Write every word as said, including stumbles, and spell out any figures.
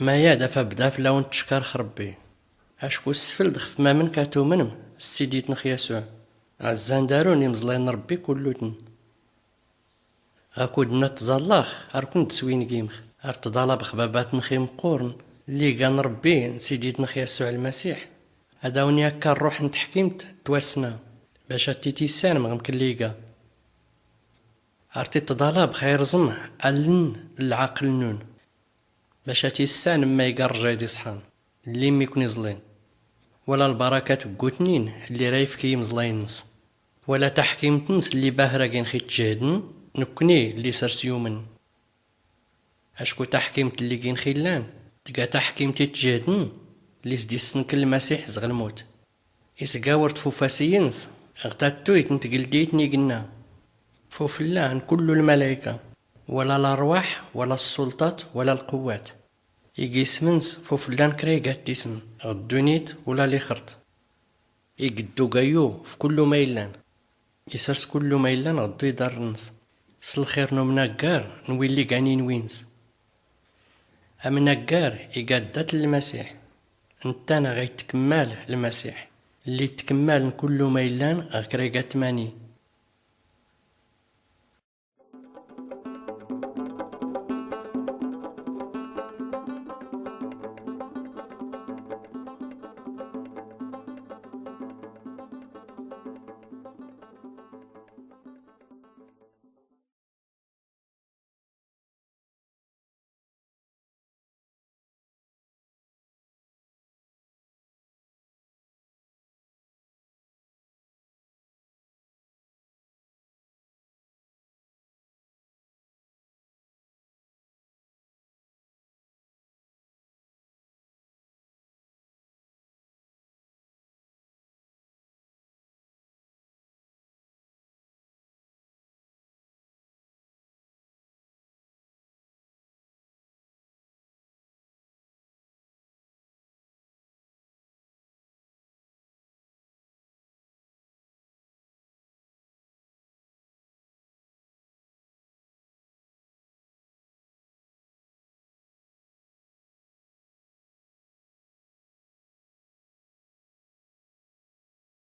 Maya d-afabda fell-awen-tckarx rbbi. Acku ssfld xf mamnk a-tumnm s-siditnx yasuɛ. Ɛzzan darun imẓlayn n-rbbi kullutn. Ɣakud nna tẓallax ar-kwn-d-swingimx, ar-tḍalabx babatnx imqqurn, lliga n-rbbi n-siditnx yasuɛ lmasiḥ, ad-awn-yakka rruḥ n-tḥkimt d-twassna, bac ad-t-tissanm ɣmk lliga. Ar-t-tḍalabx a-irẓm alln n-lɛaql-nnun, bac ad-tissanm ma iga rrja i-d-iṣḥan, lli-m-ikwn-iẓlin, wala lbarakat gutnin lli-ra-ifk i-imẓlayn-ns, wala taḥkimt-ns lli-bahra-ginx itjhhdn, nukni lli-srs-yumn. Acku taḥkimt lli-ginx-illan tga taḥkimt itjhhdn, lli-s-d-isnkl lmasiḥ zɣ-lmut, isgawr-t f-ufas-iyns ɣ-tattuyt n-tgldiyt n-ignna, f-uflla n-kullu lmalayka, wala larwaḥ wala ssulṭat wala lqwwat, ig-ism-ns f-uflla n-kra igattism ɣ-ddunit wala lixrt, igddu gayyu f-kullu ma-illan, isrs kullu ma-illan ɣ-ddu-iḍarr-ns, s-lxir n-umnaggar n-willi gan inwi-ns. Amnaggar iga ddat n-lmasiḥ, nttan a-ɣ-ittkmmal lmasiḥ, lli-ittkmmal n-kullu ma-illan ɣ-kra igatmani,